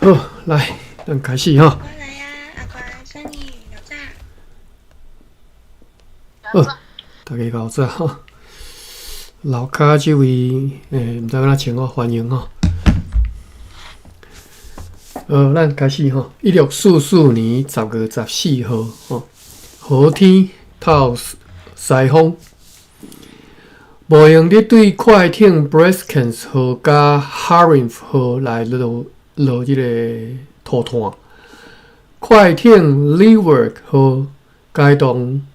好，來，咱開始吼。我來啊，阿關、Sunny、老早。好，大家老早吼。樓跤這位，毋知欲按怎稱呼，歡迎吼。咱開始吼。1644年10月14號吼，雨天透西風，無閒日對快艇 Breskens 號佮 Haringvliet 號來落落這個塗炭。快艇 Leeuwarden 號偕同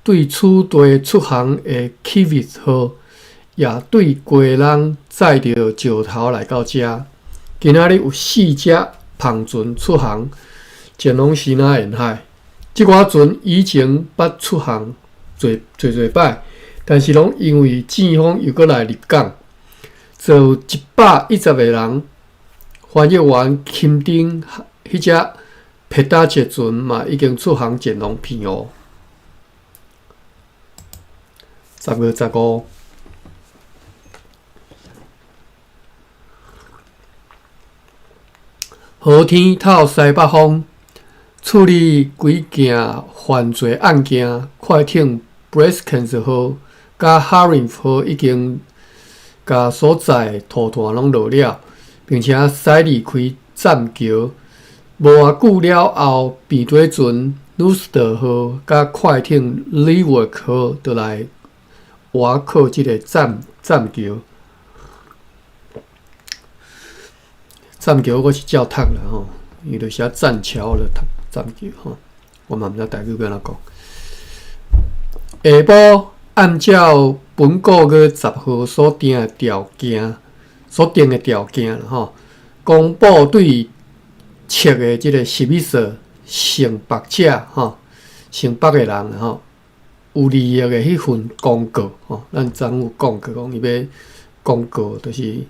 對此地出航的 Kievit 號，也對基隆載著石頭來到遮。今仔日有四隻帆船出航，前往西南沿海。這寡船以前捌出航濟濟濟擺，但是攏因為戰風又閣來入港。坐有110個人，翻譯員钦定彼隻皮達捷船嘛已經出航前往澎湖。10月15。雨天透西北風，處理幾件犯罪案件，快艇 Breskens 號佮 Haringvliet 號已經共所載塗炭攏落了，並且駛離開棧橋。無偌久了後，平底船 Nooster 號佮快艇 Leeuwarden 號就來倚靠這個棧棧橋。棧橋我是照讀啦吼，伊就寫棧橋咧讀棧橋吼，我嘛毋知台語欲按怎講。下晡按照本個月10號所定的條件，所定的條件啦吼，公布對測的這個史密斯城北者吼，城北的人吼，有利益的彼份公告吼，咱昨昏有講過，講伊欲公告，就是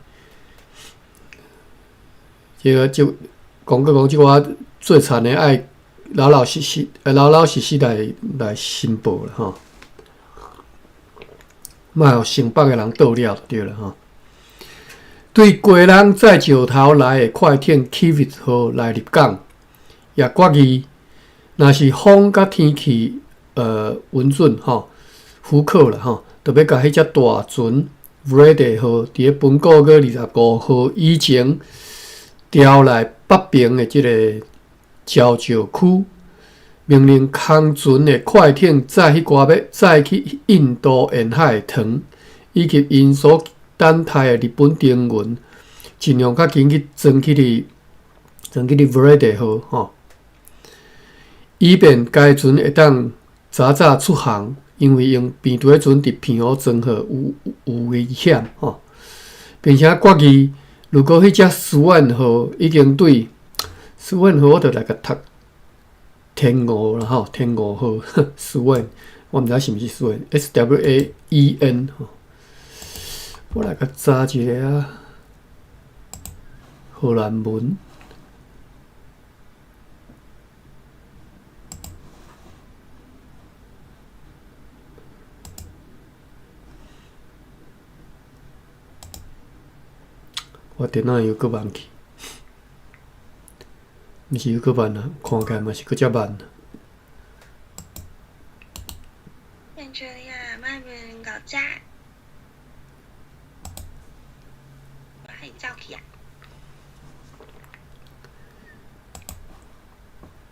這個就公告講，這寡做田的愛老老實實、老老實實來來申報啦吼，莫予城北的人倒了就對啦吼。對基隆載石頭來的快艇 Kievit 號來入港，也決議，若是風佮天氣允准吼，許可啦吼，就欲共彼隻大船 Vrede 號佇咧本個月25號以前調來北爿的這个礁石區，命令空船的快艇載彼寡欲載去印度沿海的糖，以及𪜶所等待的日本船員，盡量較緊去裝去佇裝去佇 Vrede 號吼，以便該船會當早早出航，因為用平底船佇澎湖裝貨有有危險吼，並且決議，如果彼隻 Swan 號已經對 Swan 號，我就來共讀天鵝啦吼，天鵝號 Swan，我毋知是毋是 Swan，S W A E N 吼，我來共查一下啊，荷蘭文。我電腦又閣慢去，毋是又閣慢啊，看起來嘛是閣遮慢。變這樣，莫問老早，我還走去啊。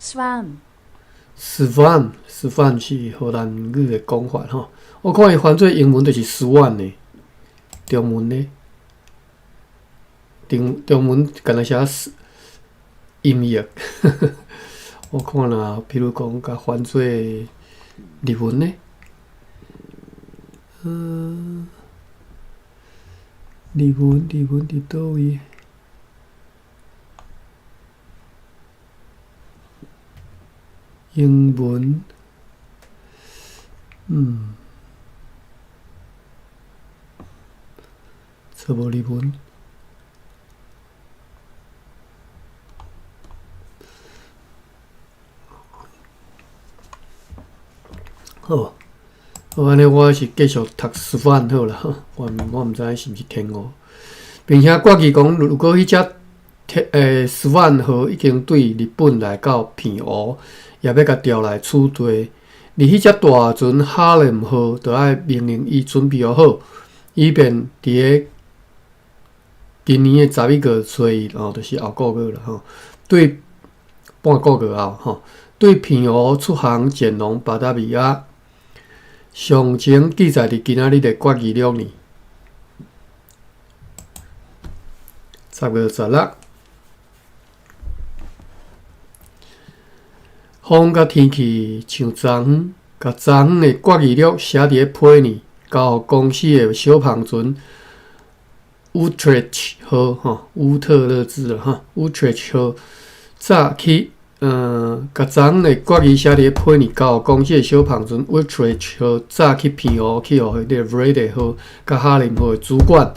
Swan。 Swan，Swan 是荷蘭語的講法吼。我看伊翻做英文就是 Swan 呢，中文呢？中中文敢若寫音譯，我看若比如講共翻做日文呢？嗯，日文日文佇佗位？英文，嗯，找無日文。好，好，按呢我是繼續讀 Swan 好啦，我我毋知是毋是天鵝，並且決議講，如果彼隻斯萬號已經對日本來到澎湖，也欲共調來此地。而彼隻大船哈林號，就愛命令伊準備好，以便佇咧今年的11月初一，吼，就是後個月啦，吼，對半個月後，吼，對澎湖出航前往巴達維亞。詳情記載佇今仔日的決議錄呢。10月16，風佮天氣像昨昏，共昨昏的決議錄寫佇咧批呢，交予公司的小帆船烏特勒號，吼，烏特勒支啦，哈，烏特勒號早起。共昨昏的決議寫佇咧批呢，交予公司的小帆船烏特勒號早去澎湖去予彼个維德號佮哈林號的主管。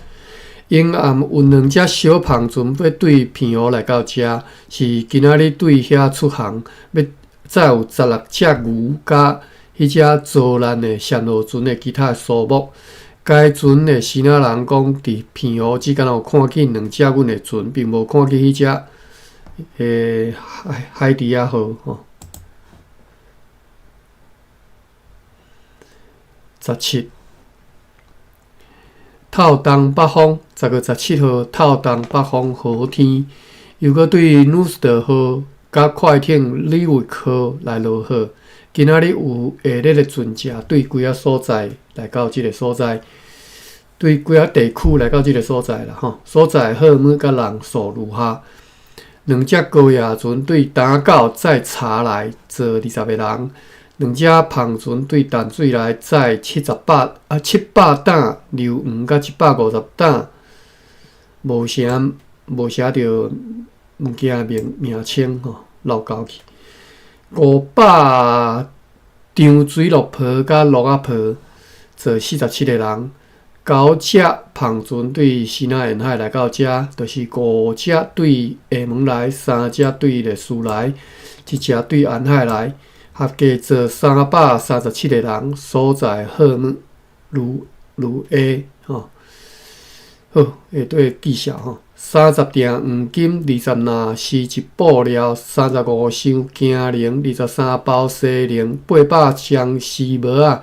𪜶暗有兩隻小帆船欲對澎湖來到遮，是今仔日對遐出航，欲載有16隻牛佮彼隻遭難的暹羅船的其他數目。該船的支那人講，佇澎湖只敢若有看見兩隻阮的船，並無看見彼隻。海海猪仔號吼，17透東北風，10月17號透東北風好天，又閣對努斯特號佮快艇李維克號來落雨。今仔日有下熱的船隻對幾仔所在來到這个所在，對幾仔地區來到這个所在啦吼，所在號碼佮人數如下。兩隻高壓船對打狗載柴來載20個人，兩隻帆船對淡水來載700擔硫磺佮150擔，無寫無寫著物件名名稱吼，漏交去。500張水鹿皮佮鹿仔皮，載47個人。九隻帆船對西南沿海來到遮，就是五隻對廈門來，三隻對麗思來，一隻對安海來，合計載337個人。所在號碼如如下吼，好，下底記數吼，30鋛黃金，20籃絲織布料，35箱薑奶，23包西奶，800箱絲帽仔。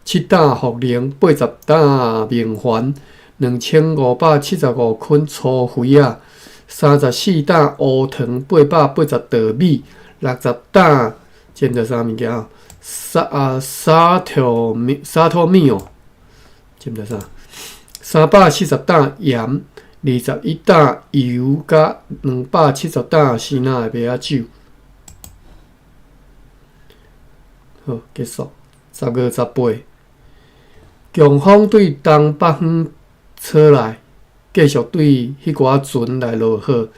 7擔茯苓，80擔明礬，2575捆粗肥仔，34擔烏糖，880袋米，60擔，這毋知啥物件，沙啊沙頭米沙頭米哦，這毋知啥，340擔鹽，21擔油，佮270擔生的麥仔酒。好，結束。10月18，強風對東北方吹來，繼續對彼寡船來落雨。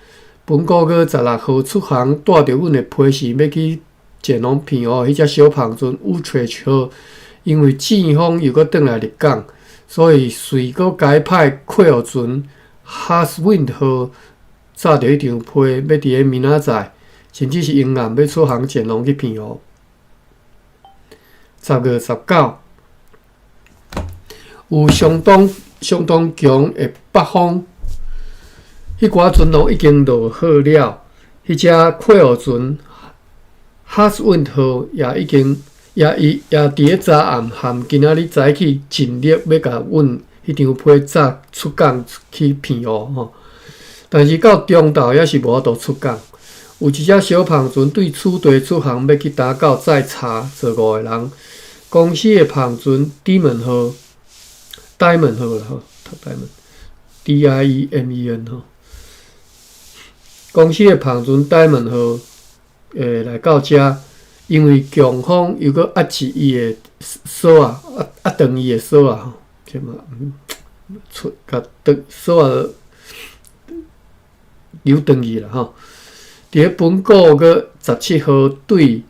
本個月16號出航，帶著阮的批示欲去前往澎湖彼隻小帆船烏揣號，因為季風又閣轉來入港，所以隨閣改派客貨船哈斯溫號載著彼張批，欲佇咧明仔載，甚至是永暗欲出航前往去澎湖。10月19，有相當相當強的北風，彼寡船攏已經落雨了。彼隻客貨船哈斯溫號也已經也伊也佇咧昨暗含今仔日早起盡力欲共阮彼張批早出港去澎湖吼，但是到中晝猶是無法度出港。有一隻小帆船對此地出航，欲去打狗載柴載五个人。公司的帆船迪門號、戴門號啦吼，讀戴門，D I E M E N 吼。公司的帆船戴門號會來到遮，因為強風又閣壓制伊的索仔，壓壓斷伊的索仔吼，這嘛出共斷索仔扭斷去啦吼。佇咧本個月17號對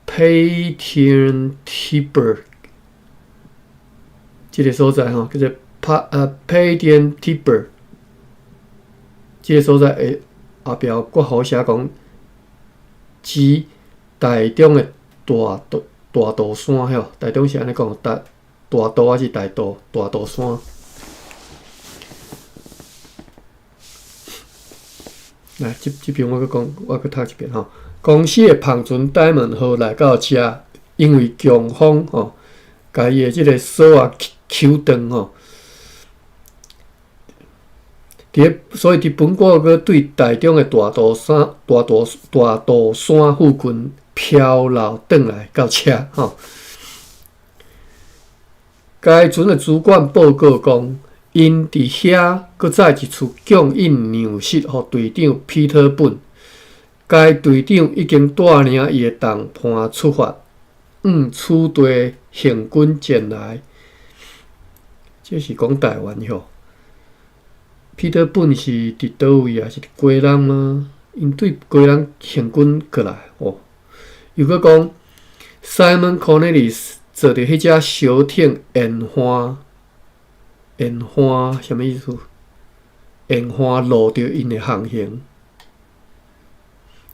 Paignton 這个所在吼，叫做 Paignton 這个所在的後壁括弧寫講，指台中的大肚大肚山吼，台中是按呢講，大大肚抑是大肚大肚山。來，這這邊我閣講，我閣讀一遍吼。公司的帆船 Diamond 號來到遮，因為強風吼，共伊的這个索仔搝斷吼。佇咧，所以佇本國閣對台中的大肚山、大肚大肚山附近漂流轉來到遮吼。該船的主管報告講，𪜶佇遐閣載一處供應糧食予隊長彼得本。該隊長已經帶領伊的同伴出發，往此地行軍前來。這是講台灣吼。彼得本是佇佗位啊？是佇基隆嗎？𪜶對基隆行軍過來哦。又閣講，Simon Cornelis 坐佇彼隻小艇沿岸，沿岸啥物意思？沿岸路著𪜶的航行。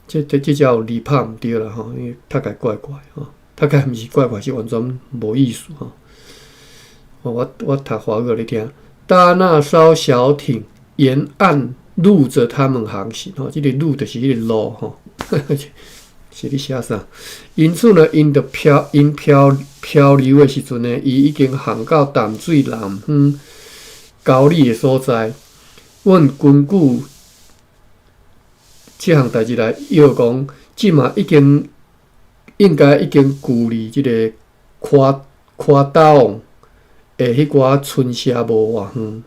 這這這隻有字拍毋對啦吼，因為讀起來怪怪吼，讀起來毋是怪怪，是完全無意思吼。我我讀華語予你聽。搭那艘小艇沿岸路著他們航行吼，這个路就是彼個路吼，是咧寫啥？因此呢，𪜶著漂𪜶漂漂流的時陣呢，伊已經航到淡水南方高里的所在。阮根據這項代誌來臆講，這馬已經應該已經距離這个跨跨島王的彼寡村社無偌遠。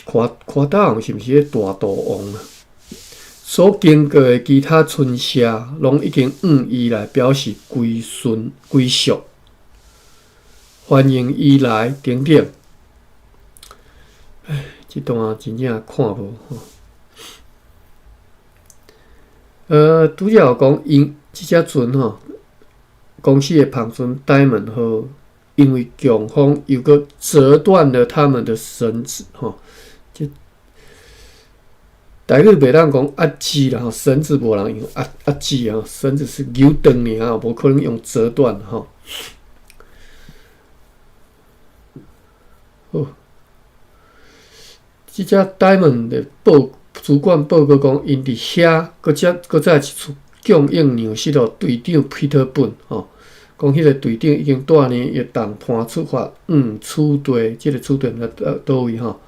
跨跨島王是毋是彼大肚王啊？所經過的其他村社，攏已經向伊來表示歸順歸屬，歡迎伊來等等。唉，這段真正看無吼。拄才有講，𪜶這隻船吼，公司的帆船 Diamond 號，因為強風又閣折斷了他們的繩子吼。這台語袂當講壓枝啦吼，繩子無人用壓壓枝啊，繩子是扭斷爾，無可能用折斷吼。好，這隻 Diamond 的報主管報告講，𪜶佇遐閣才閣再一次供應糧食予隊長彼得本吼，講彼个隊長已經帶領伊的同伴出發往此地，這个此地毋知佗佗位吼，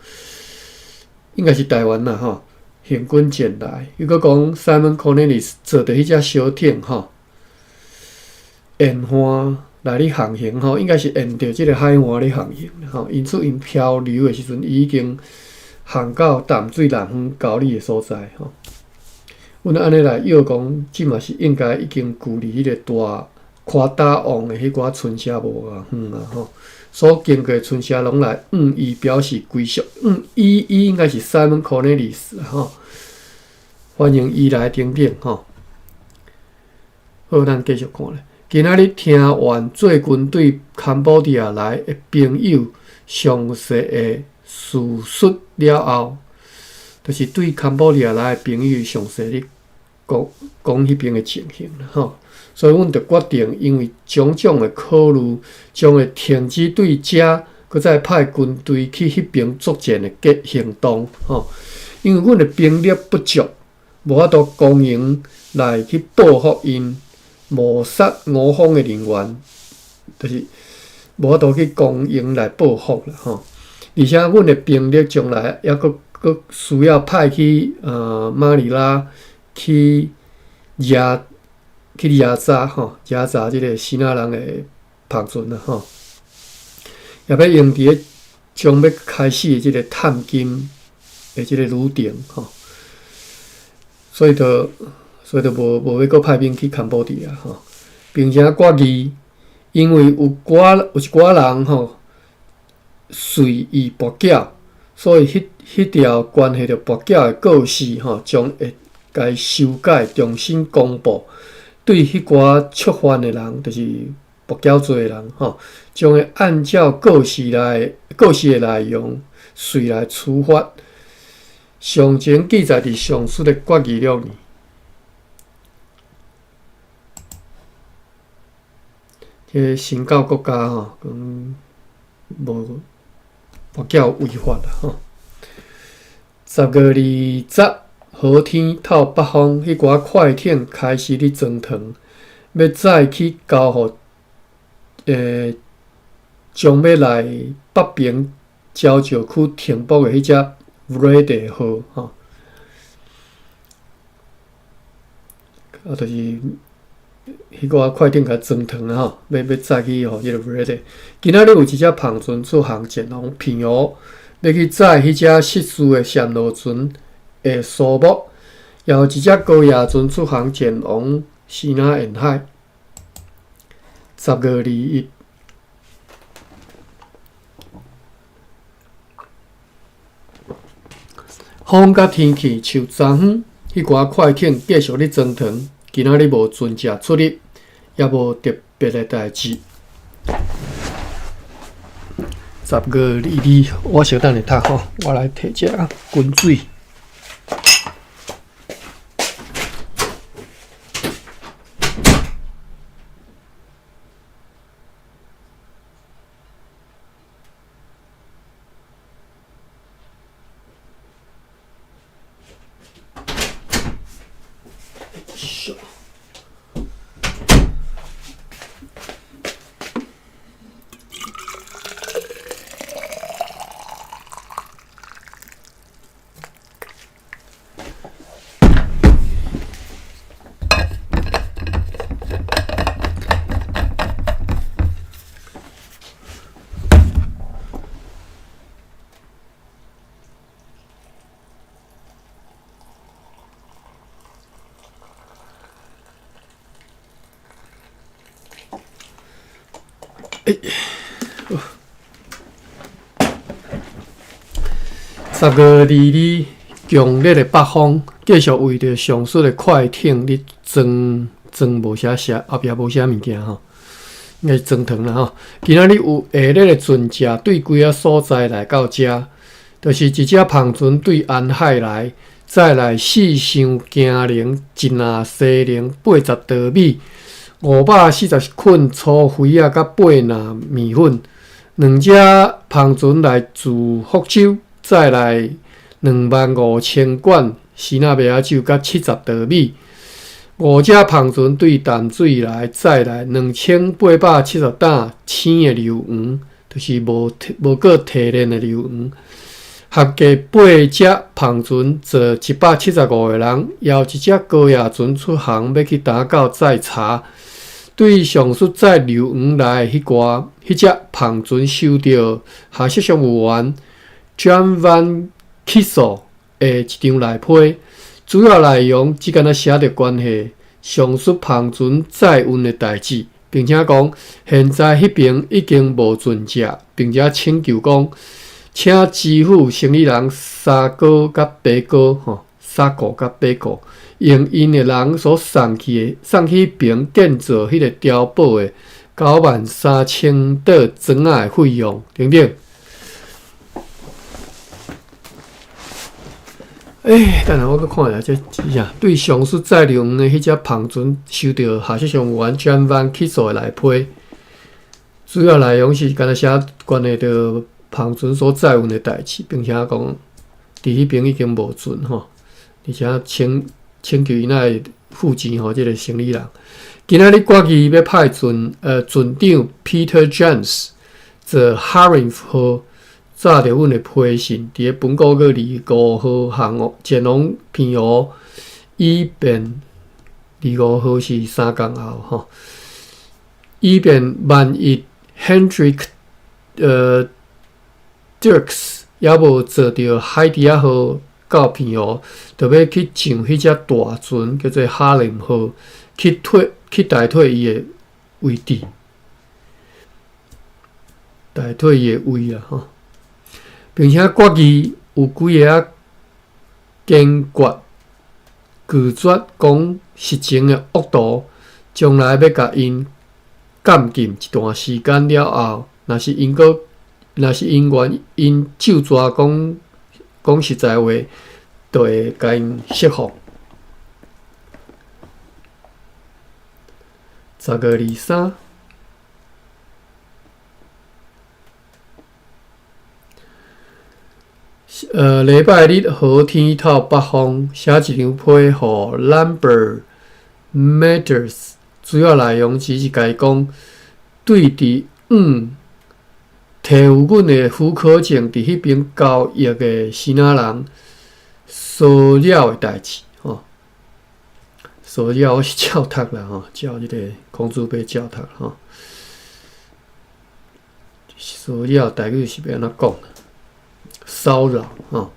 應該是台灣啦吼。行軍前來，又閣講 Simon Cornelis 坐佇彼隻小艇吼，沿岸來咧航行吼，應該是沿著這个海岸咧航行吼。因此，𪜶漂流的時陣，伊已經航到淡水南方高里的所在吼。阮按呢來臆講，這嘛是應該已經距離彼个大誇大王的彼寡村社無偌遠啊吼。所經過的村社攏來向伊表示歸屬，向伊伊應該是 Simon Cornelis 吼，歡迎伊來等等吼。好，咱繼續看咧。今仔日聽完最近對坎波迪亞來的朋友詳細的敘述了後，就是對坎波迪亞來的朋友詳細咧講講彼邊的情形啦吼。所以，阮就決定，因為種種的考慮，將會停止對遮閣再派軍隊去彼邊作戰的計行動吼。因為阮的兵力不足，無法度供應來去報復𪜶謀殺我方的人員，就是無法度去供應來報復啦吼。而且，阮的兵力將來猶閣閣需要派去馬尼拉去掠。去掠查吼，掠查這个支那人的帆船啊吼，也欲用佇咧將欲開始的這个探金的這个旅程吼，所以就所以就無無欲閣派兵去坎波迪亞吼，並且決議，因為有寡有一寡人吼隨意跋筊，所以彼彼條關係著跋筊的告示吼，將會共修改，重新公布。對彼寡觸犯的人，就是跋筊罪的人，吼，將會按照告示內告示的內容，隨來處罰。詳情記載佇上述的決議裡面。這個新教國家吼，講無跋筊違法啦，吼。10月20，好天透北風，彼寡快艇開始咧裝糖，欲載去交予將欲來北爿礁石區停泊的彼隻 Vrede 號吼。啊，就是彼寡快艇共裝糖啊吼，欲載去予彼個 Vrede。今仔日有一隻帆船出航前往澎湖，欲去載彼隻失事的暹羅船的蘇木，也有一隻高壓船出航前往西南沿海。10月21，風佮天氣像昨昏，彼寡快艇繼續咧裝糖。今仔日無船隻出入，也無特別的代誌。10月22，我小等下讀吼，我來提這滾水。10月22，強烈的北風繼續為著上述的快艇咧裝裝無啥寫，後壁無寫物件吼，應該是裝糖啦吼。今仔日有下熱的船隻對幾个所在來到遮，就是一隻帆船對安海來，載來四箱京寧一籃西寧80袋米，540捆粗肥仔佮8籃麵粉，兩隻帆船來自福州，載來25,000罐西納麥仔酒佮70袋米，五隻帆船對淡水來，載來2870擔青的硫磺，就是無過提煉的硫磺，合計八隻帆船坐175個人，也有一隻高壓船出航，欲去打到載茶。對上述載硫磺來的彼隻帆船收著下雪商務員 John Van Kissel 的一張內批，主要內容只干焦寫著關係上述帆船載運的代誌，並且講現在彼爿已經無船隻，並且請求講，請支付生理人沙哥佮白哥吼，沙哥佮白哥，用𪜶的人所送去彼爿建造彼个碉堡的93,000桌砖仔的費用等等。等下我閣看一下這啥，對上述載硫磺的彼隻帆船收著下雪商務員 John Van Kissel 的內批，主要內容是干焦寫關係著帆船所載運的代誌，並且講佇彼爿已經無船吼，而且請求𪜶愛付錢予這个生理人。今仔日決議欲派船長 Peter Jones 坐 Haring 號。載著阮的批信，佇咧本個月25號航前往澎湖，以便25號是3工後吼，以便萬一 Hendrik Dirks 猶無坐著海豬仔號到澎湖，就欲去上彼隻大船叫做哈林號，去代替伊的位置，代替伊的位啊吼。並且決議有幾个堅決拒絕講實情的惡徒，將來欲共𪜶監禁一段時間了後，若是𪜶願𪜶就逝講實在話，就會共𪜶釋放。10月23。禮拜日好天透北風，寫一張批予 Lumber Matters，主要內容只是共伊講，對佇提有阮的許可證佇彼爿交易的支那人騷擾的代誌，吼。騷擾我是照讀啦，吼，照這个孔子碑照讀吼。騷擾台語是欲按怎講？騷擾，吼。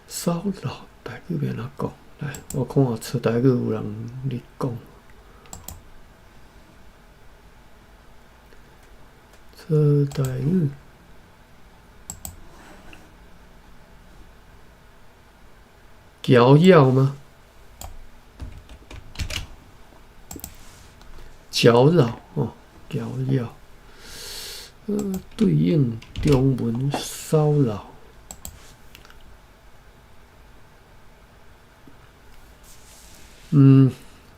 騷擾台語欲按怎講？來，我看下台語有人咧講。這台語。攪擾嗎？攪擾哦，攪擾。對應中文騷擾。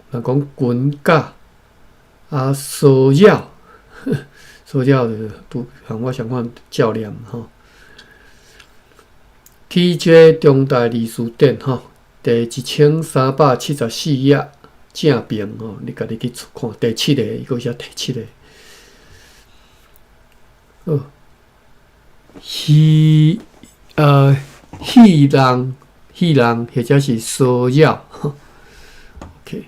若講群架啊，騷擾，騷擾就是拄和我相款照念吼。T.J. 中大字辭典吼，第1374頁正爿吼，你家己去看第七个，伊閣寫第七个。好，戲戲弄戲弄或者是騷擾。OK，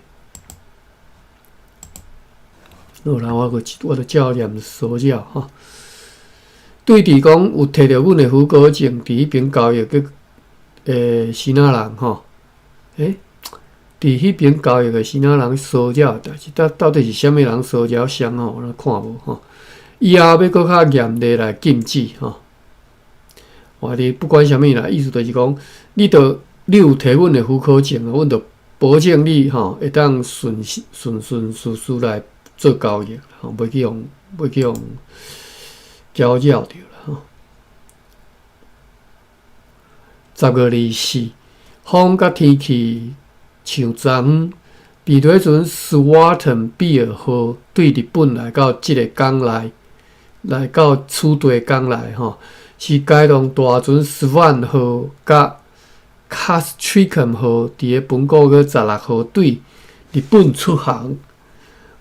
好啦，我閣我就照念騷擾吼。對佇講有提著阮的許可證佇彼爿交易的支那人吼，佇彼爿交易的支那人騷擾的代誌，到底是啥物人騷擾誰吼？我看無吼。以後欲閣較嚴厲來禁止吼。我佇不管啥物啦，意思就是講，你著你有提阮的許可證，阮著保證你吼會當順順順順順來做交易，吼，袂去予攪擾著啦吼。10月24，風佮天氣像昨昏，皮提船斯瓦頓比爾號對日本來到這个港內，來到此地港內吼，是該棟大船斯萬號佮卡斯트리肯號佇个本個月16號對日本出航。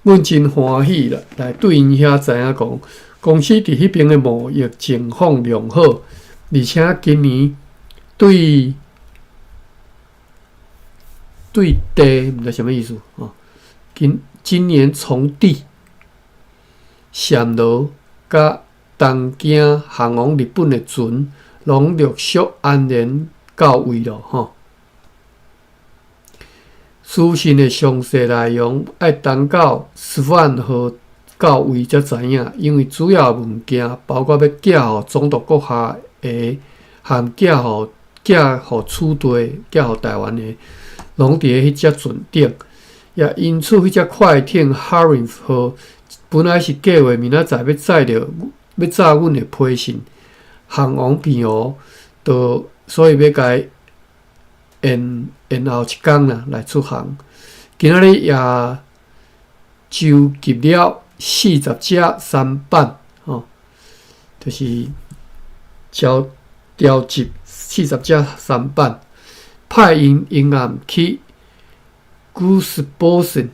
阮真歡喜啦，來對𪜶遐知影講，公司佇彼爿的貿易情況良好，而且今年對對地毋知啥物意思吼。今年從地暹羅佮東京航往日本的船，攏陸續安然到位咯吼。書信的詳細內容愛等到斯萬號到位才知影，因為主要物件包括欲寄予總督閣下的，含寄予此地、寄予台灣的，攏佇咧彼隻船頂。也因此，彼隻快艇 Haring 號本來是計劃明仔載欲載著欲載阮的批信航往澎湖，就所以欲共延後一工啦來出航。今仔日也收集了40隻舢舨，吼，就是召集40隻舢舨，派𪜶沿岸去 Goosebosingen，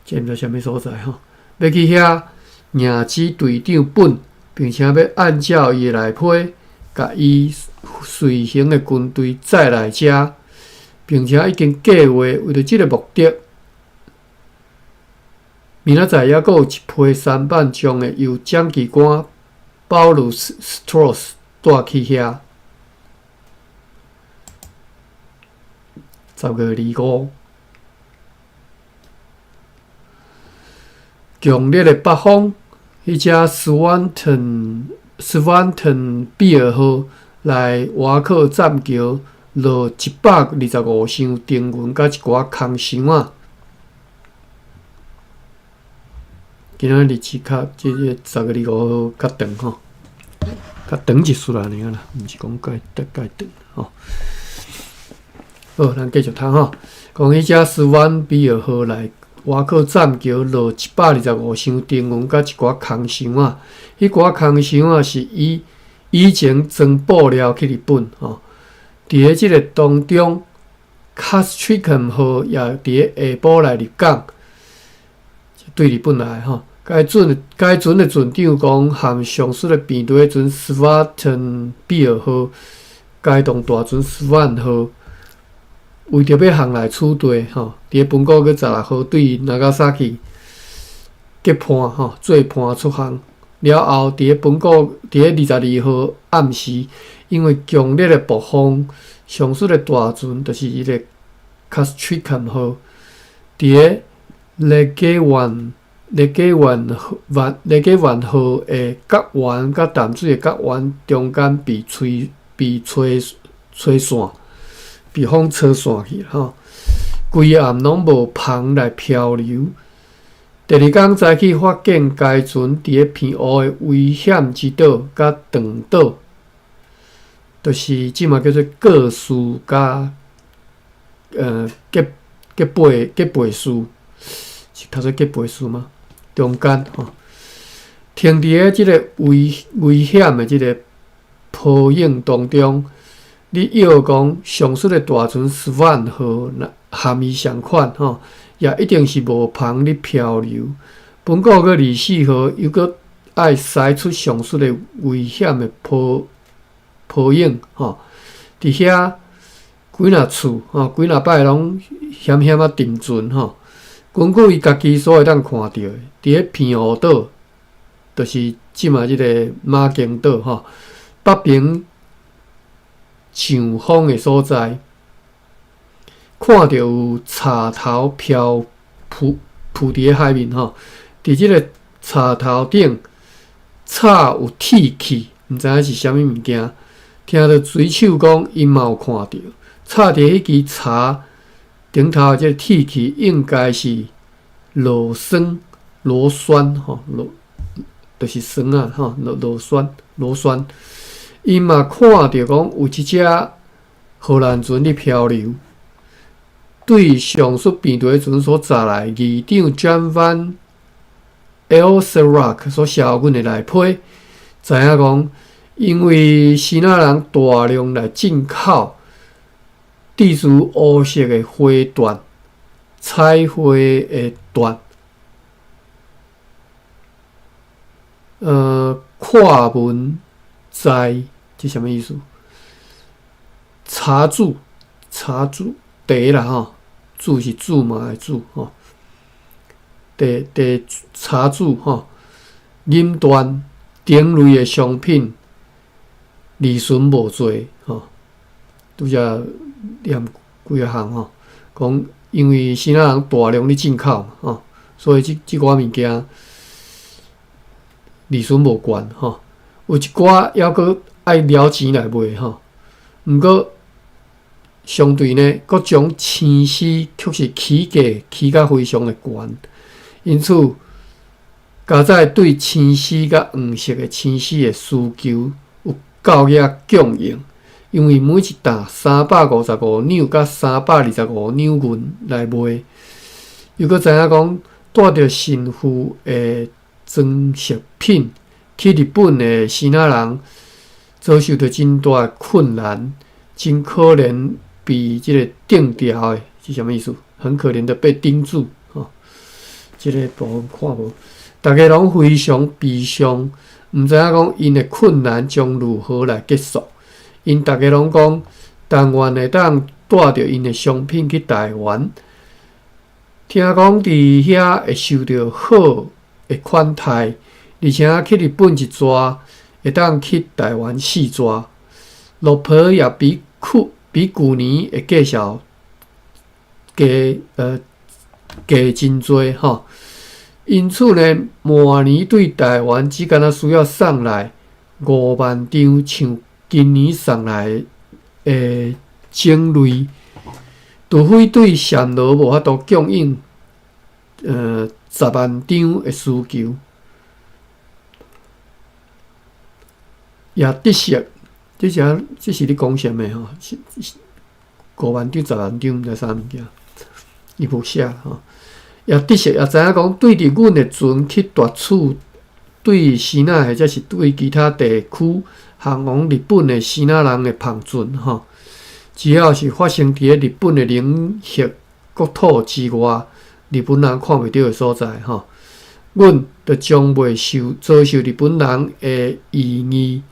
這毋知啥物所在吼，欲去遐迎接隊長本，並且欲按照伊的內批，共伊隨行的軍隊載來遮，並且已經計劃為著這个目的，明仔載猶閣有一批舢舨將會由掌旗官保魯斯·斯托斯帶去遐。10月25，強烈的北風，彼隻斯萬頓比爾號來瓦克棧橋落125箱丁銀佮一寡空箱仔。今仔日子較這个10月25號較長吼，較長一絲仔爾啦，毋是講蓋蓋長吼。好，咱繼續讀吼。講彼隻斯萬比爾號來外口栈橋落125箱丁銀佮一寡空箱仔，彼寡空箱仔是伊以前裝布料去日本吼。佇咧這个當中，卡斯特林號也佇咧下晡來入港，對日本來吼。該船的船長講，和上述的病隊船斯瓦頓比爾號、該棟大船斯萬號，為著欲航來此地吼，佇咧本古月16號對 Nagasaki 結伴吼，做伴出航了後，佇咧本古佇咧22號暗時，因為強烈的暴風，上述的大船就是彼个卡斯特林號，佇咧雷格灣號的角灣佮淡水的角灣中間被吹散，被風吹散去吼。規暗攏無帆來漂流。第二工早起發現該船佇咧澎湖的危險之島佮長島，就是這馬叫做各斯佮吉貝斯，是讀做吉貝斯嗎？中間吼，停佇咧這个危險的這个波影當中，你臆講上述的大船斯萬號和伊仝款吼，也一定是無帆咧漂流。本古月24號猶閣愛駛出上述的危險的波影吼，佇遐幾若次吼，幾若擺攏險險仔沉船吼。根據伊家己所會當看著的，佇咧澎湖島，就是這馬這个馬公島吼，北爿上風的所在，看著有柴頭漂浮浮佇咧海面吼，佇這个柴頭頂插有鐵器，毋知影是啥物物件。聽著水手講，𪜶嘛有看著，插佇彼支柴頂頭的這个鐵器應該是螺栓，螺栓吼，就是栓仔吼，螺栓。𪜶嘛看著講有一隻荷蘭船咧漂流，對上述病毒船所載來議長蔣萬 Elserock 所寫予阮的內批，知影講，因為支那人大量來進口製造烏色的花緞、彩繪的緞，跨文在，這啥物意思？茶柱、茶柱茶啦吼，柱是苧麻的苧吼，茶茶茶柱吼，錦緞等類的商品，利潤無濟吼。拄才念幾仔項吼，講因為支那人大量咧進口吼，所以這寡物件利潤無懸吼。有一寡猶閣愛了錢來賣吼，毋過相對呢，各種青絲卻是起價起甲非常的懸，因此加載對青絲佮黃色的青絲的需求有夠額供應，因為每一擔355兩佮325兩銀來賣，又閣知影講帶著神父的裝飾品去日本的支那人遭受著真大的困難，真可憐被這个釘牢的，是啥物意思？很可憐的被釘住，吼，這个部分看無，逐家攏非常悲傷，毋知影講𪜶的困難將如何來結束。𪜶逐家攏講，但願會當帶著𪜶的商品去台灣，聽講佇遐會受著好的款待，而且去日本一逝，會當去台灣四逝。落婆也比舊年的價數加真濟吼。因此呢，明年對台灣只干焦需要送來5萬張像今年送來的種類，除非對暹羅無法度供應10萬張的需求，也得悉，這是咧講啥物吼？5萬張、10萬張，毋知啥物件，伊無寫吼。也得悉也知影講，對佇阮的船去奪取對支那或者是對其他地區航往日本的支那人的帆船吼，只要是發生佇咧日本的領域國土之外，日本人看袂著的所在吼，阮就將袂受遭受日本人的異議。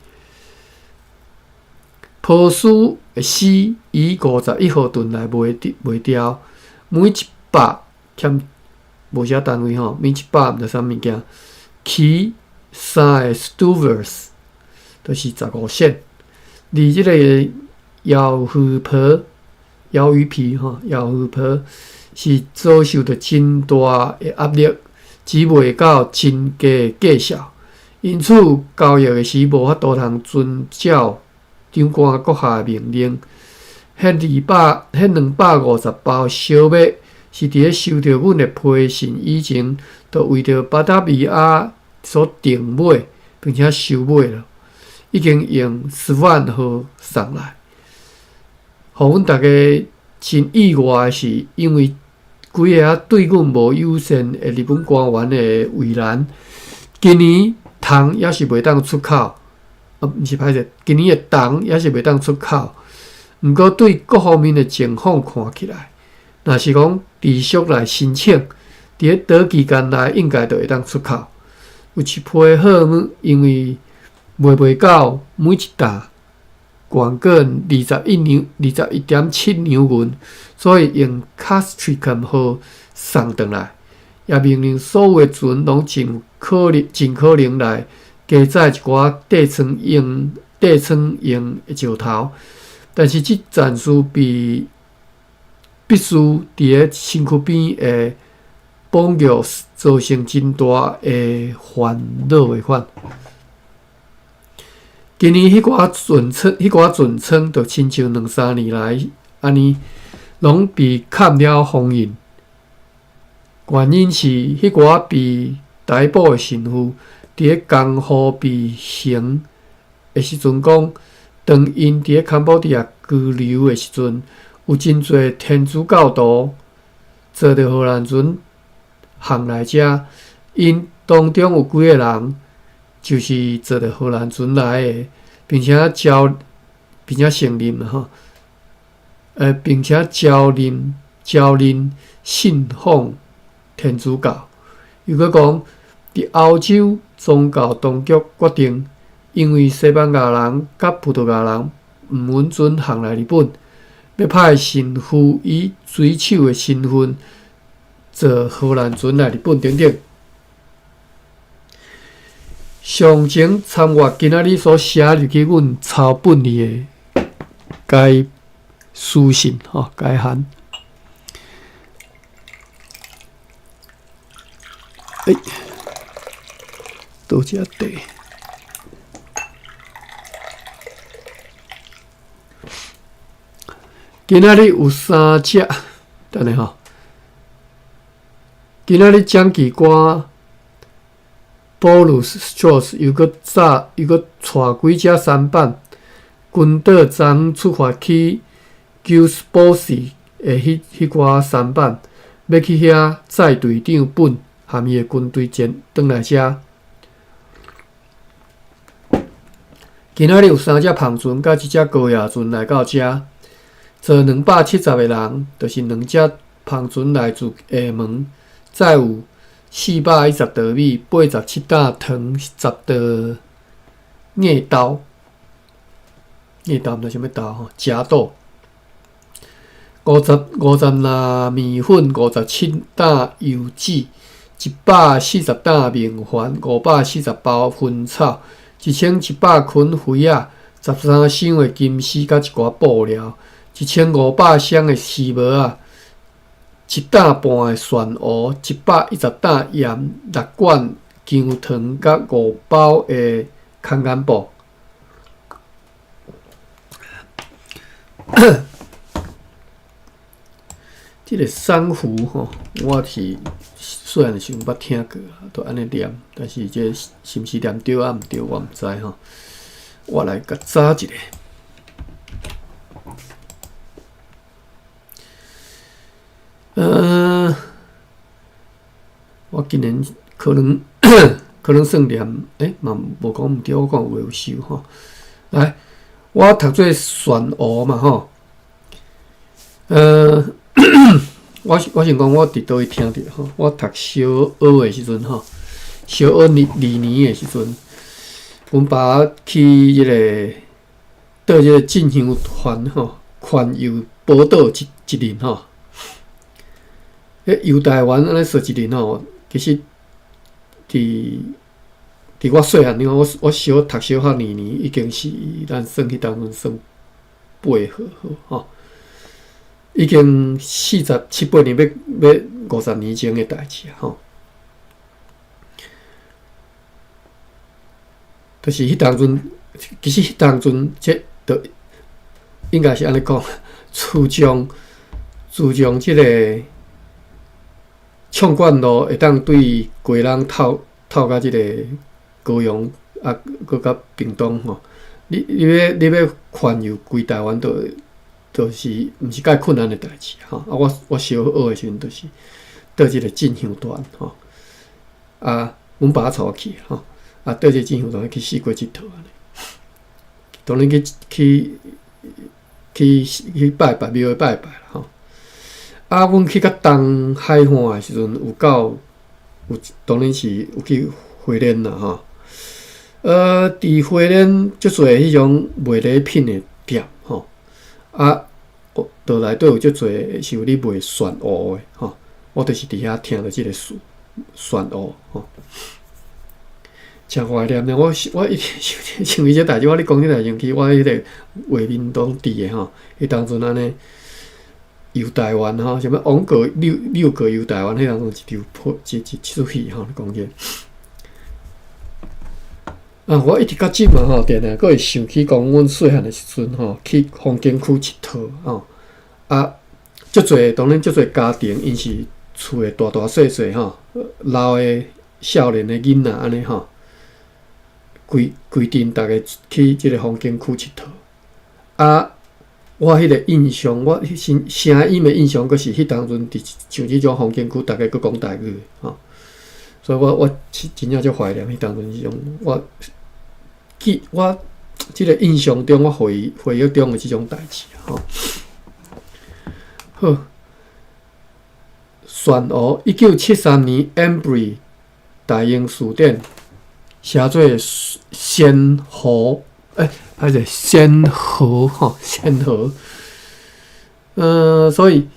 波斯的死以51號噸來賣掉，每100欠無寫單位吼，每100毋知啥物件，起三个 stuvers，就是15仙。而這个鰩魚皮、鰩魚皮吼，鰩魚皮是遭受著真大的壓力，只賣到真低的價數，因此交易的時無法度通遵照長官閣下的命令。彼200、彼250包小麥是佇咧收著阮的批信以前，就為著巴達維亞所訂買，並且收買了，已經用斯萬號送來。予阮逐家真意外的是，因為幾个對阮無友善的日本官員的為難，今年銅猶是袂當出口。啊，毋是歹勢，今年的銅猶是袂當出口。毋過對各方面的情況看起來，若是講持續來申請，佇咧短期間內應該就會當出口。有一批貨物，因為賣袂到每一擔懸過21兩、21.7兩銀，所以用卡斯特林號送轉來，也命令所有的船攏盡可能、盡可能來加載一寡底倉用、底倉用的石頭。但是這暫時被必須佇咧身軀邊的榜玉造成真大的煩惱的款。今年彼寡船艙，彼寡船艙就親像兩三年來按呢，攏被崁了封印。原因是彼寡被逮捕的神父，佇咧江戶被刑的時陣講，當𪜶佇咧柬埔寨拘留的時陣，有真濟天主教徒坐著荷蘭船航來遮，𪜶當中有幾个人就是坐著荷蘭船來的，並且招，並且承認吼，並且招認招認信奉天主教。又閣講，佇歐洲宗教當局決定，因為西班牙人佮葡萄牙人毋允准航來日本，欲派神父以水手的身份坐荷蘭船來日本等等。詳情參閱今仔日所寫入去阮抄本裡的該書信吼，該函。欸，倒一下茶。今仔日有三隻，等下吼。今仔日蔣記官保魯斯·斯又閣早又閣帶幾隻舢板，群島昨昏出發去鳩斯堡市的彼彼寡舢板，欲去遐載隊長本含伊的軍隊前轉來遮。今仔日有三隻帆船佮一隻高壓船來到遮，坐270个人，就是兩隻帆船來自廈門，載有410袋米、87擔糖、10袋硬豆，硬豆毋知啥物豆吼，食豆。50、50籃麵粉、57擔油脂、140擔麵糰、540包薰草、1100捆肥仔、13箱的金絲佮一寡布料、1500箱的絲襪仔、1擔半的蒜蘆、110擔鹽、6罐薑糖佮5包的空間布。這个珊瑚吼，我是細漢時陣捌聽過，都按呢念，但是這是毋是念對啊毋對，我毋知吼。我來共查一下。我今年可能可能算念，欸，嘛無講毋對，我講有有收吼。來，我讀做旋湖嘛吼。我想講，我佇佗位聽著吼，我讀小學的時陣吼，小學二年的時陣，阮爸去彼個到這個進香團吼，環遊寶島一一輪吼。彼遊台灣按呢踅一輪吼，其實佇我細漢，你看我小讀小學二年，已經是咱算彼當陣算8號吼，已經四十七八年，欲50年前的代誌啊吼。就是彼當陣，其實彼當陣，這就應該是按呢講，自從這個暢灌路會當對基隆透透到這個高雄啊，閣到屏東吼，你欲環遊規台灣，就是毋是介困難的代誌吼。啊，我小學的時陣，就是到這個進香團吼，啊，阮爸帶我去吼，啊，到這個進香團去四界𨑨迌按呢，當然去拜拜廟拜拜啦吼。啊，阮去到東海岸的時陣，有到有當然是有去花蓮啦吼。佇花蓮足濟彼種賣禮品的店吼，啊，就內底有足濟是有咧賣旋湖的吼。我就是佇遐聽著這個詞旋湖吼。誠懷念呢，我一直想想起這代誌，我咧講這代誌，去我彼個畫面攏佇的吼。彼當陣按呢遊台灣吼，啥物王國六六國遊台灣，彼當陣一場破一一一出戲吼，講這。啊，我一直到這馬吼，定定閣會想起講，阮細漢的時陣吼，去風景區𨑨迌吼，啊，足濟當然足濟家庭，𪜶是厝的大大細細吼，老的、少年的囡仔按呢吼，規規陣逐家去這個風景區𨑨迌。啊，我彼個印象，我聲聲音的印象，閣是彼當陣佇像這種風景區，逐家閣講台語吼，所以我是真正足懷念彼當陣這種我記我這個印象中，我回憶中的這種代誌吼。好，旋湖，1973年，Embree 大英辭典寫做仙湖，欸，還是仙河吼，仙河。所以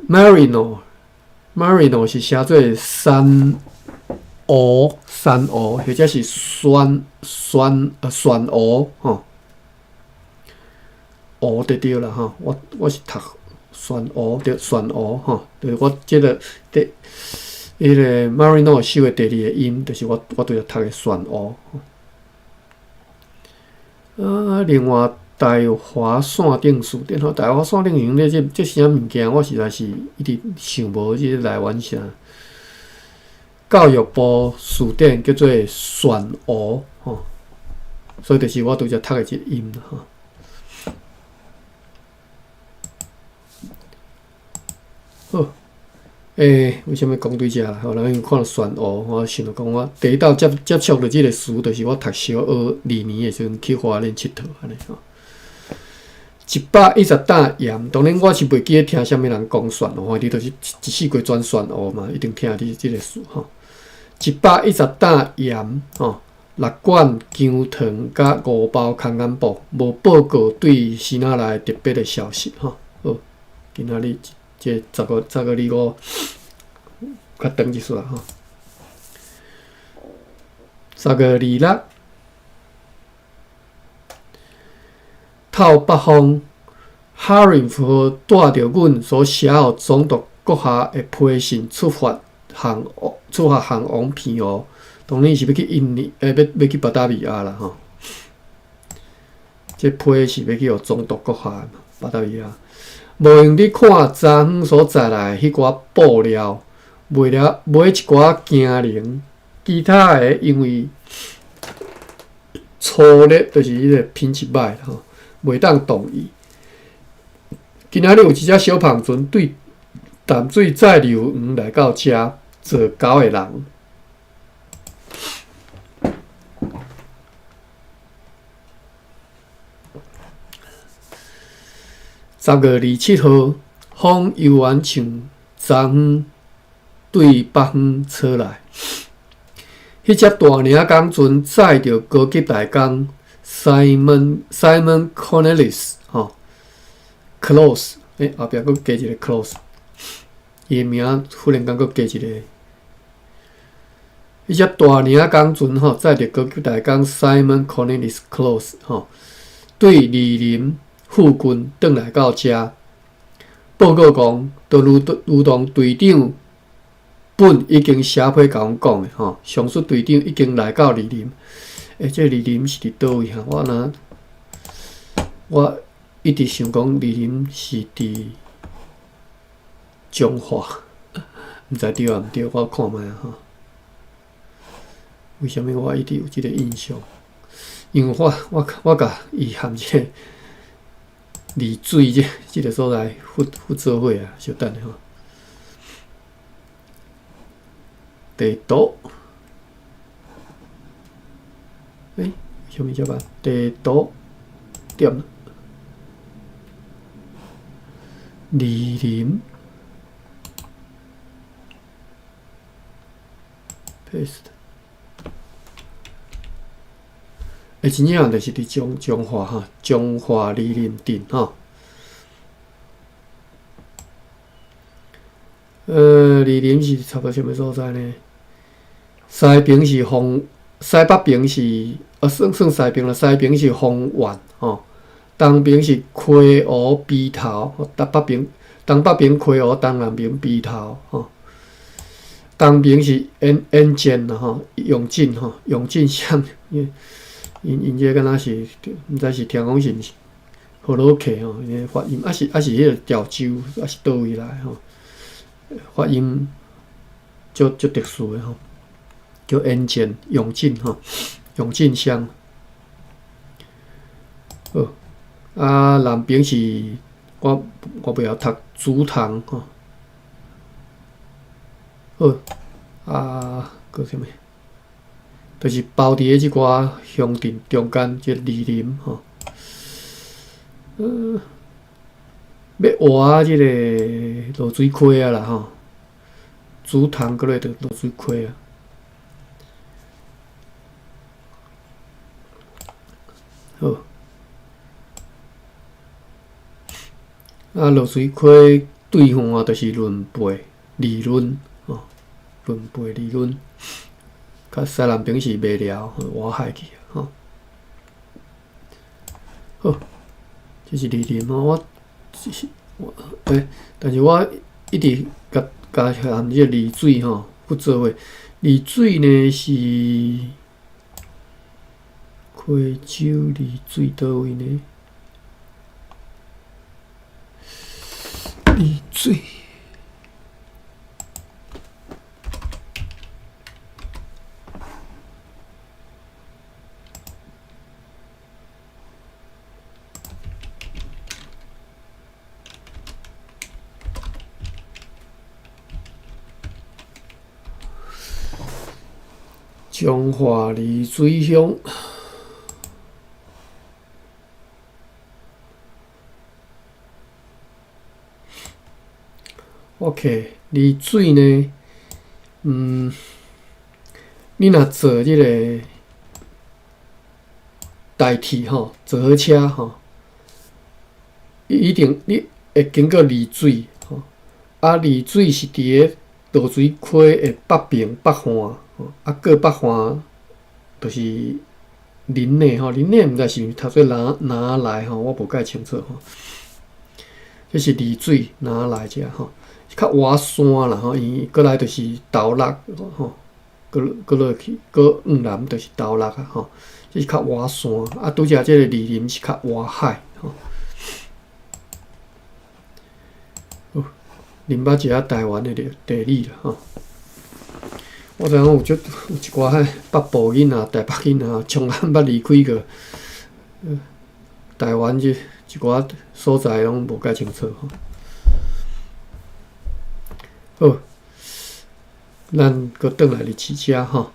Marino，Marino 是寫做山湖，山湖，或者是旋旋旋湖吼，湖就對啦吼。我是讀旋湖，對旋湖吼，就是我這個第彼個 Marino 收的第二個音，就是我拄才讀的旋湖。啊，另外大華線頂辭典吼，大華線頂用咧這這啥物件，我實在是一直想無這個來源啥。教育部辭典叫做旋湖吼，所以就是我拄才讀的這個音吼。好，欸，為啥物講對遮啦？吼，人因看著旋湖，我想著講我第一道接觸著這個詞，就是我讀小學二年的時陣去花蓮𨑨迌按呢吼。110擔鹽，當然我是袂記得聽啥物人講旋湖，你就是一四季轉旋湖嘛，一定聽著這個詞吼。110擔鹽吼，六罐薑糖佮5包空眼布，無報告對支那來特別的消息吼。好，今仔日這10月25較長一撮吼。10月26，透北風，哈林號帶著阮所寫予總督閣下的批信出發航往澎湖，當然是欲去印尼，欸，欲去巴達維亞啦吼。這批是欲去予總督閣下的嘛，巴達維亞。無閒佇看昨昏所載來彼寡布料，賣了買一寡驚龍，其他的因為粗劣，就是彼個品質歹吼，袂當動伊。今仔日有一隻小帆船對淡水載流黃來到遮，做狗的人。10月27號，風猶原像昨昏對北方吹來。彼隻大領工船載著高級大工 Simon Cornelis 吼，Close，後壁閣加一個 Close，伊的名忽然間閣加一個。彼隻大領工船吼，載著高級大工 Simon Cornelis Close 吼，對二林附近轉來到遮，報告講，就如同隊長本已經寫批共阮講的吼，上述隊長已經來到二林。這個二林是佇佗位哈？我若我一直想講二林是佇彰化，毋知對抑毋對，我看覓啊吼。為啥物我一直有這個印象？因為我共伊含這個麗水這個所在附做伙啊，稍等下吼。地圖，啥物遮慢？地圖點二林，paste。真正就是佇彰化吼，彰化二林鎮吼。二林是差不多啥物所在呢？西爿是豐，西北爿是算算西爿啦，西爿是豐原吼，東爿是溪湖陂頭，東北爿東北爿溪湖，東南爿陂頭吼。東爿是延建啦吼，永靖吼，永靖鄉。𪜶這個敢若是，毋知是聽講是毋是河洛客吼，𪜶發音，抑是彼個潮州，抑是佗位來吼，發音足特殊的吼，叫延建永靖吼，永靖鄉。好，南爿是我袂曉讀竹塘吼。好，閣啥物？就是包佇咧這寡鄉鎮中間，這二林吼，欲活這個濁水溪啊啦吼，竹塘過來就濁水溪啊。好，濁水溪對岸就是崙背、二崙吼，崙背、二崙。較西南爿是麥寮，外海去吼。好，這是二林吼，我我但是我一直共共含這個麗水吼去做伙。麗水呢是溪州麗水佗位呢？麗水。彰化麗水鄉，OK，麗水呢？你若坐這個台鐵吼，坐火車吼，一定你會經過麗水吼，麗水是佇咧濁水溪的北爿北岸。過北岸就是林內吼，林內毋知是毋是讀做哪來吼，我無介清楚吼。這是麗水哪來遮吼，較倚山啦吼，伊過來就是斗六吼，閣落去，閣往南就是斗六啊吼，這是較倚山，拄才這個二林是較倚海吼。好，啉捌一下台灣的地理啦吼。我知影有足有一寡彼北部囡仔、台北囡仔，從來毋捌離開過台灣這一寡所在，攏無介清楚吼。好，咱閣轉來日誌遮吼，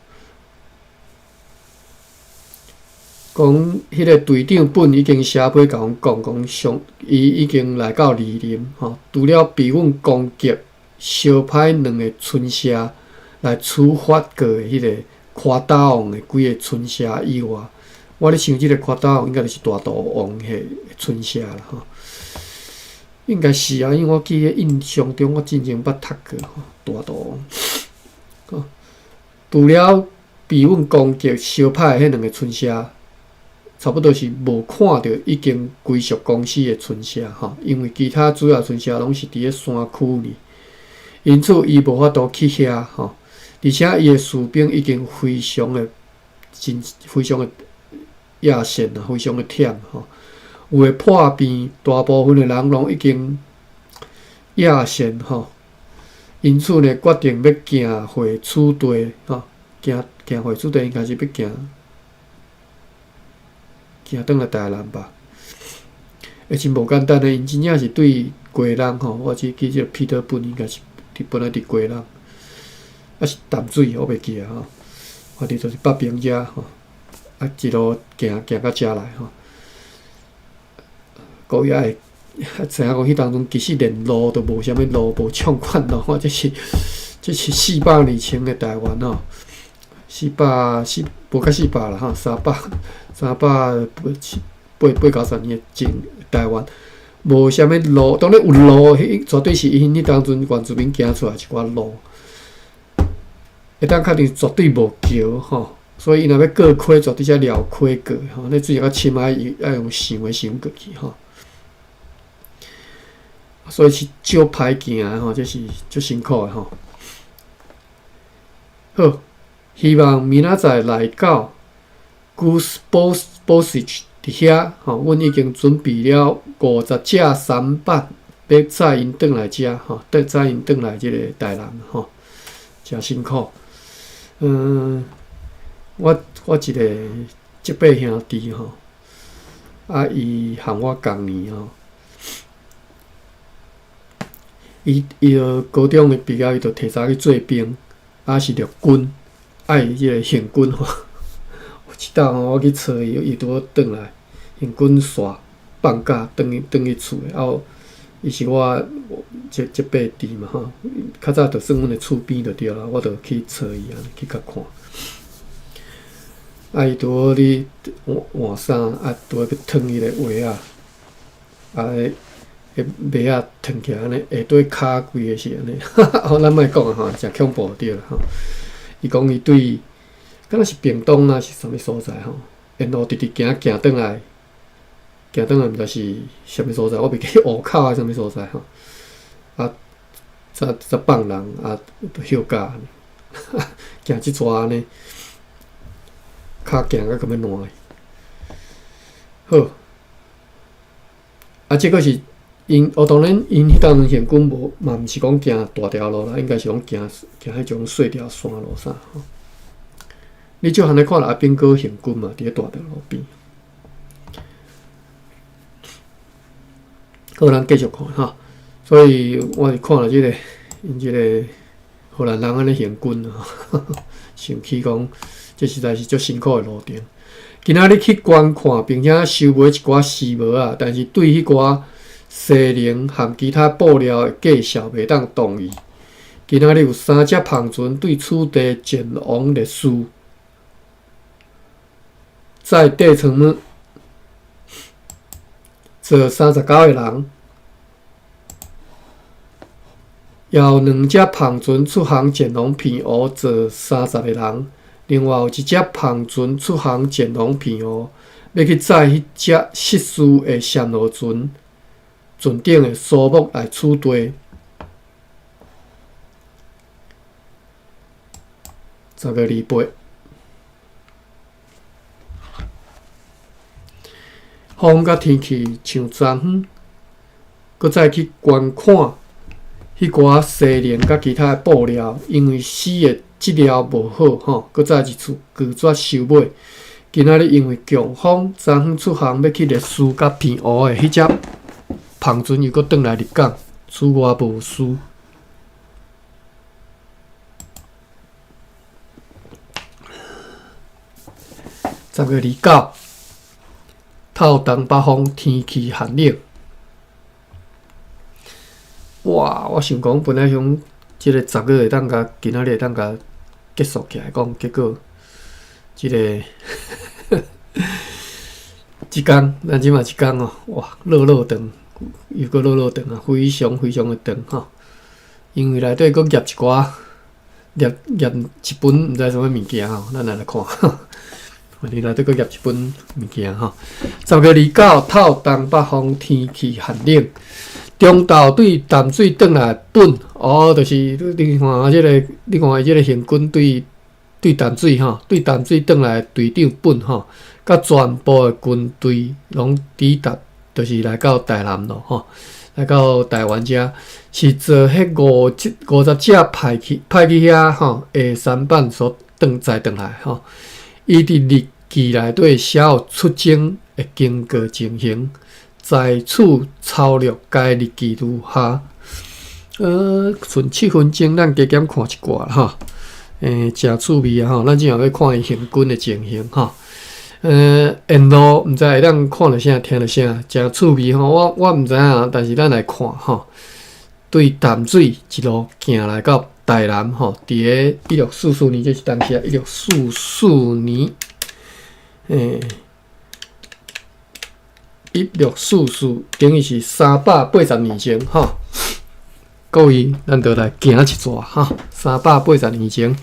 講彼个隊長本已經寫批共阮講，講上伊已經來到二林吼，除了被阮攻擊相歹兩个村社來處罰過的彼个誇大王的幾个村社以外，我咧想這个誇大王應該就是大肚王彼个村社啦吼，應該是啊，因為我記得印象中我之前捌讀過吼，大肚王。除了被阮攻擊相歹的彼兩个村社，差不多是無看著已經歸屬公司的村社吼，因為其他主要村社攏是佇咧山區裡，因此伊無法度去遐吼。而且伊的士兵已經非常的真非常的野性啊，非常的忝吼。有的破病，大部分的人攏已經野性吼。因此呢，決定欲行回此地吼，行行回此地應該是欲行行轉來台南吧。會真無簡單的，𪜶真正是對基隆吼，我只記這個彼得本應該是佇本來佇基隆，抑是淡水，我袂記啊吼。反正就是北爿遮吼，啊一路行行到遮來吼。閣也會知影講，彼當陣其實連路都無啥物路，無暢款路，這是400年前的台灣吼，四百四無較四百啦吼，三百三百八七八八九十年前台灣，無啥物路，當然有路，彼絕對是𪜶彼當陣原住民行出來一寡路，會當確定絕對無橋吼，所以𪜶若欲過溪，絕對是愛繞溪過吼，那水較深愛愛用想的想過去吼。所以是少歹行的吼，這是足辛苦的吼。好，希望明仔載來到 Goose Passage 佇遐吼，阮已經準備了50隻舢板，欲載𪜶轉來遮吼，載𪜶轉來這個台南吼，誠辛苦。我一個叔伯兄弟吼，啊，伊和我仝年吼。伊伊著高中的畢業，伊就提早去做兵，啊是陸軍，啊伊這个行軍吼，有一擺吼，我去揣伊，伊拄好轉來，行軍煞放假轉去轉去厝的，啊，伊是我這這輩弟嘛吼，較早就算阮的厝邊就對啦，我就去揣伊按呢去共看。啊，伊拄好咧換換衫，啊，拄好欲脫彼个襪仔，啊，彼襪仔脫起來按呢，下底跤規个是按呢，好，咱莫講啊吼，誠恐怖對啦吼。伊講伊對，敢若是屏東啊，是啥物所在吼？沿路直直行行轉來，行轉來毋知是啥物所在，我袂記湖口抑啥物所在吼。啊，才放人啊，休假，行這逝按呢，跤行甲敢欲爛去。好，啊，這閣是。𪜶哦，當然，𪜶彼當陣行軍無嘛，毋是講行大條路啦，應該是講行行彼種細條山路啥吼。你照按呢看，阿兵哥行軍嘛，佇咧大條路邊。好，咱繼續看哈。所以我是看著這个，𪜶這个荷蘭人按呢行軍想起講，這實在是足辛苦的路程。今仔日去觀看，並且收買一寡絲襪仔，但是對彼寡。西寧和其他布料的介紹袂當同意。今仔日有三隻帆船對此地前往歷斯，載底床物，坐39個人。也有兩隻帆船出航前往澎湖，坐30個人。另外有一隻帆船出航前往澎湖，欲去載彼隻失事的暹羅船。船頂的蘇木來此地。10月28，風佮天氣像昨昏，閣再去觀看彼寡西寧佮其他的布料，因為死的質料無好吼，閣再一次拒絕收買。今仔日因為強風，昨昏出航欲去歷斯佮澎湖的彼隻。帆船又閣轉來入港，此外無事。10月29，透東北風，天氣寒冷。哇！我想講，本來想這个十月會當共今仔日會當共結束起來講，結果這个這工，咱這馬一工哦，哇，落落長，又閣落落長啊，非常非常的長吼。因為內底閣夾一寡，夾夾一本毋知啥物物件吼，咱來來看。你內底閣夾一本物件吼。10月29，透東北風，天氣寒冷。中晝對淡水轉來本，哦，就是你看這个，你看伊這个行軍對淡水吼，對淡水轉來隊長本吼，佮全部的軍隊攏抵達，就是來到台南咯吼，來到台灣遮，是坐彼50隻派去遐吼，下舢板所轉載轉來吼。伊佇日記內底寫有出征的經過情形。在此抄錄該日記如下。剩7分鐘，咱加減看一寡吼。誠趣味啊吼！咱這下欲看伊行軍的情形吼。沿路毋知會當看著啥，聽著啥，誠趣味吼。我毋知影，但是咱來看吼。對淡水一路行來到台南吼，佇个1644年，這是當時啊，一六四四年，1644等於是380年前吼。各位，咱就來行一逝吼，380年前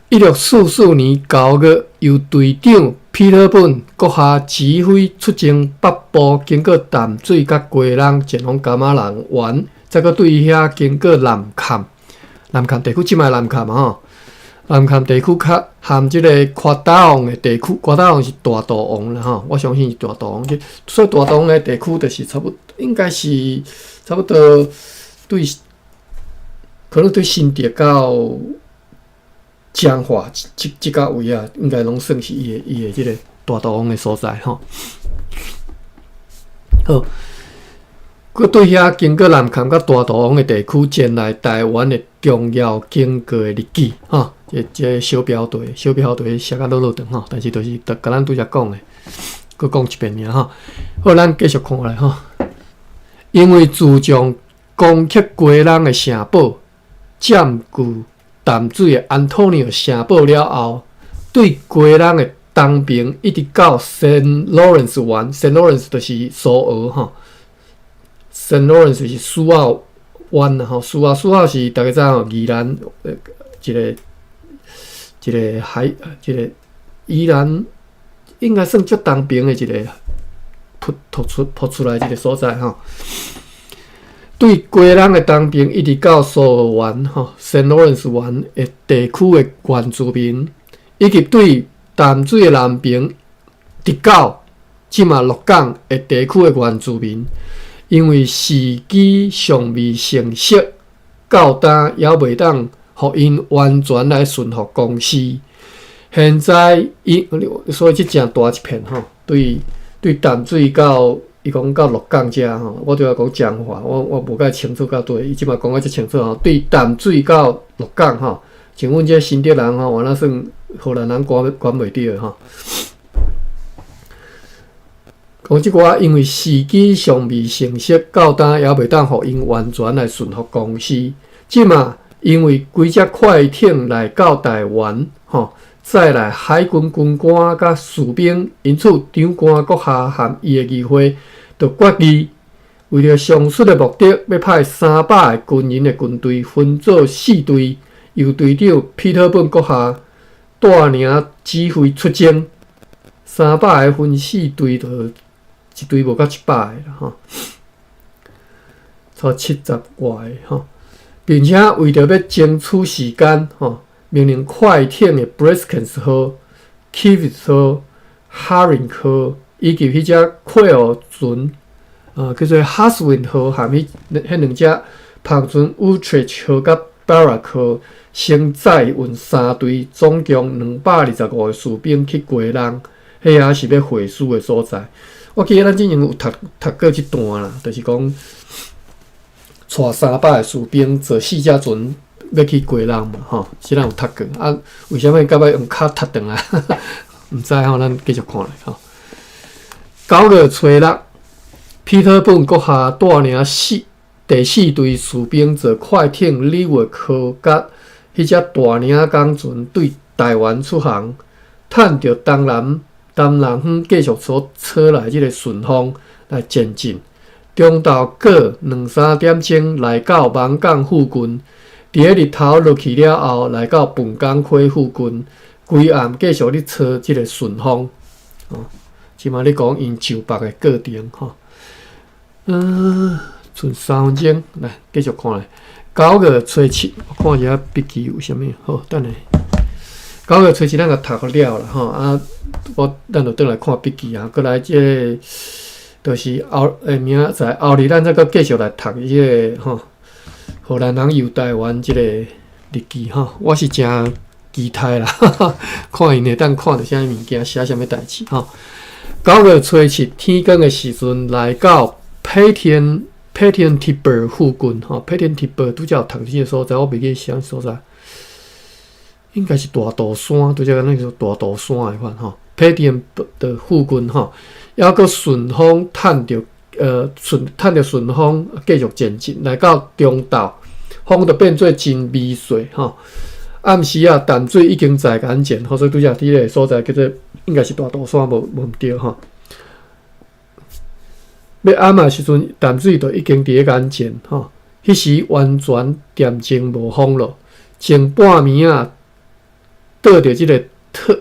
，1644年9月，由隊長彼得本閣下指揮出征北部，經過淡水佮基隆，前往噶瑪蘭灣，再閣對遐經過南崁，南崁地區這擺南崁吼。南崁地區較含這个誇大王的地區，誇大王是大肚王啦吼，我相信是大肚王。所以大肚王的地區就是差不多，應該是差不多對，可能對新竹到彰化這這個位啊，應該攏算是伊的這个大肚王的所在吼。好，閣對遐經過南崁佮大肚王的地區，前來台灣的重要經過的日記吼。這小標題，小標題寫甲落落長吼，但是就是共咱拄才講的，閣講一遍爾吼。好，咱繼續看來吼。因為自從攻克基隆的城堡，佔據淡水的安東尼奧城堡了後，對基隆的東爿一直到聖勞倫斯灣，聖勞倫斯就是蘇澳吼，聖勞倫斯是蘇澳灣啦吼，蘇澳蘇澳是大家知影宜蘭一个。一个海，一个宜蘭應該算足東爿的一个突出來一个所在吼。對基隆的東爿一直到蘇澳灣吼，聖勞倫斯灣的地區的原住民，以及對淡水的南爿，直到這馬鹿港的地區的原住民，因為時機尚未成熟，到今猶袂當予𪜶完全來順服公司。現在伊，所以這誠大一片吼，對淡水到伊講到鹿港遮吼，我拄仔講彰化，我無介清楚到佗，伊這馬講甲遮清楚吼，對淡水到鹿港吼，像阮這新竹人吼，原來算荷蘭人管袂著吼。講這寡，因為時機尚未成熟，到今猶袂當予𪜶完全來順服公司。這馬因為幾隻快艇來到台灣，吼，載來海軍軍官佮士兵，因此長官閣下和伊的議會就決議，為著上述的目的，欲派300个軍人的軍隊分做四隊，由隊長彼得本閣下帶領指揮出征。三百个分四隊，就一隊無到100个啦，吼，差70外个吼。並且為著欲爭取時間，吼，命令快艇的 Breskens 號、Kievit 號、Harinck 號以及彼隻快奧船，叫做 Haswin 號，含彼兩隻帆船 Utrecht 號佮 Barak 號，先載運三隊，總共225个士兵去基隆，彼遐是欲會師的所在。我記得咱之前有讀過這段啦，就是講帶300个士兵坐四隻船欲去基隆嘛，吼，這咱有讀過。啊，為啥物到尾用跤踏轉來？毋知吼，咱繼續看咧吼。9月初六，彼得本閣下帶領第四隊士兵坐快艇李月號佮彼隻大嶺港船對台灣出航，趁著東南風繼續所吹來這个順風來前進。中晝過兩三點鐘來到網港附近，佇咧日頭落去了後，來到笨港溪附近，規暗繼續咧吹這个順風。哦，這馬咧講𪜶上北的過程吼。賰3分鐘，來繼續看咧。9月初七，我看一下筆記有啥物。好，等下。九月初七咱就讀了啦吼，啊，咱就轉來看筆記啊，閣來這个，就是明仔載後日咱再閣繼續來讀這個吼，荷蘭人遊台灣這個日記吼，我是誠期待啦，看𪜶會當看著啥物物件，寫啥物代誌吼。九月初七天光的時陣，來到 Patien Tiber 附近吼，Patien Tiber 拄才有讀這個所在，我袂記啥所在，應該是大肚山，拄才敢若叫大肚山的款吼。Patien 的附近吼，猶閣順風趁著順風繼續前進，來到中晝，風就變做真微細吼。暗時啊，淡水已經在眼前，所以拄才佇彼个所在叫做應該是大肚山，無毋對吼。欲暗的時陣，淡水就已經佇咧眼前吼。彼時完全恬靜無風咯。前半暝啊，倒著這个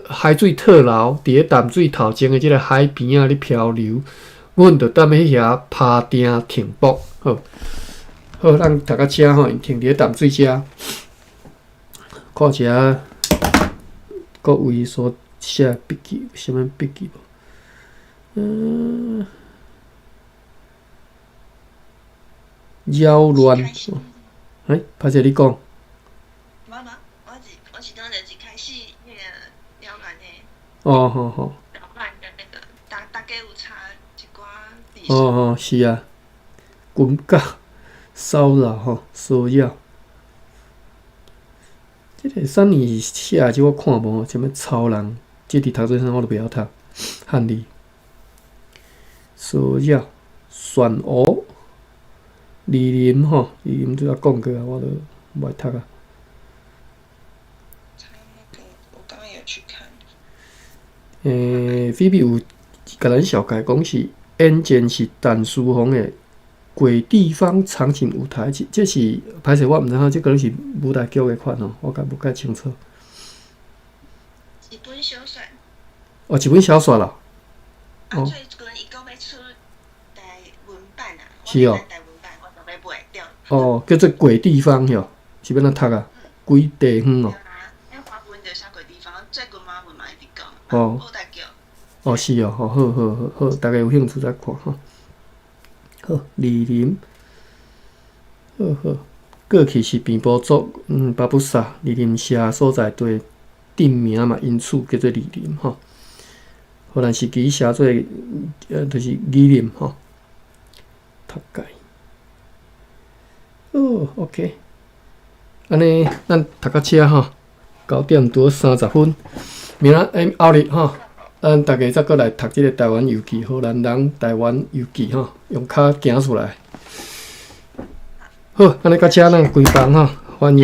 海水退流，佇咧淡水頭前的這个海邊仔咧漂流，阮就踮彼遐拍碇停泊。好，好，咱讀到遮吼，停佇咧淡水遮，看一下各位所寫筆記，有啥物筆記無？擾亂。欸，歹勢你講。無無，我是講就是開始那个擾亂的。哦，好好。擾亂的那個，大家有查一寡歷史。哦哦，是啊，軍港騷擾吼，騷擾。這个三年寫的這我看無，啥物超人，這佇讀冊時我都袂曉讀漢字。騷擾、漩渦、二林吼，二林拄才講過啊，我都無愛讀啊。查那個，我剛剛有去看。菲比有共咱紹介講是演戰是陳書鴻的鬼地方場景舞台劇，這是歹勢我毋知影，這可能是舞台劇的款吼，我較無介清楚。一本小說。哦，一本小說啦。啊，最近伊講欲出台文版啊，是哦。台文版我就欲買對。哦，叫做鬼地方哟，是欲按怎讀啊？鬼地方哦。對啊，那華文就寫鬼地方，最近嘛文嘛一直講。哦。舞台劇。哦，是哦，好好好好，大家有興趣再看吼。好，二林，好好，過去是平埔族巴布薩二林社所在地，鎮名嘛，因此叫做二林吼。荷蘭時期寫做就是二林吼。讀解。哦，OK，按呢，咱讀到遮吼，9點拄好30分，明仔後日吼。咱大家再閣來讀這个台灣遊記，荷蘭人台灣遊記吼，用跤行出來。好，按呢到遮咱關房吼，歡迎。